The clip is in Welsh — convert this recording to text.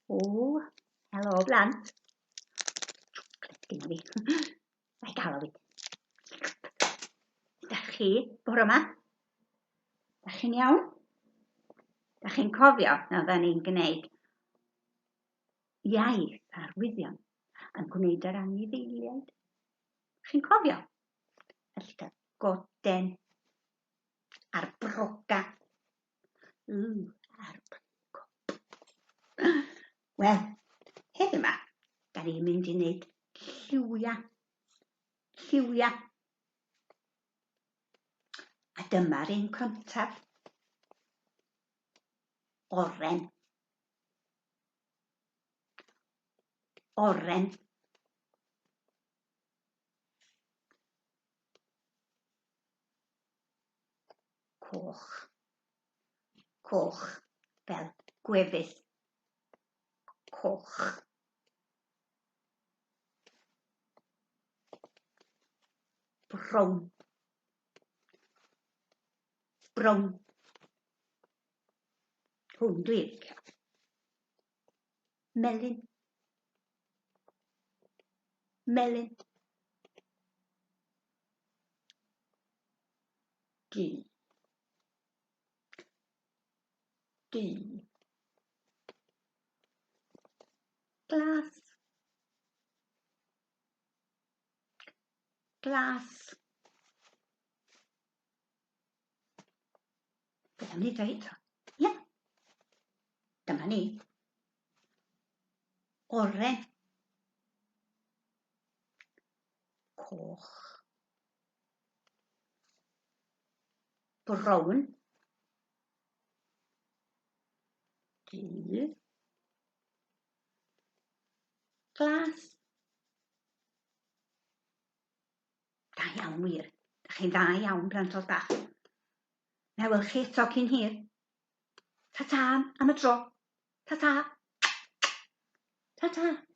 O, helo blant. Siocled gyda fi. Na'i gael o fyd. Da chi bore yma? Da chi'n iawn? Da chi'n cofio na oedden ni'n gwneud iaith arwyddion yn gwneud yr anifeiliaid? Chi'n cofio? Felly, goden a'r broga. Ww, a'r Wel, heddiw yma, da ni'n mynd i wneud lliwia. Lliwia. A dyma'r un cyntaf. Oren. Oren. Coch. Coch fel gwefus. Coch. Brown. Brown. Hwn dwi'n licio. Melyn. Melyn. Du. Du. Glas. Glas. Beth am wneud o eto? Ia. Dyma ni. Oren. Coch. Brown. Du. Glas. Da iawn wir. Da chi'n dda iawn, blant bach. Na wel chi eto cyn hir. Ta-ta am y tro. Ta-ta. Ta-ta.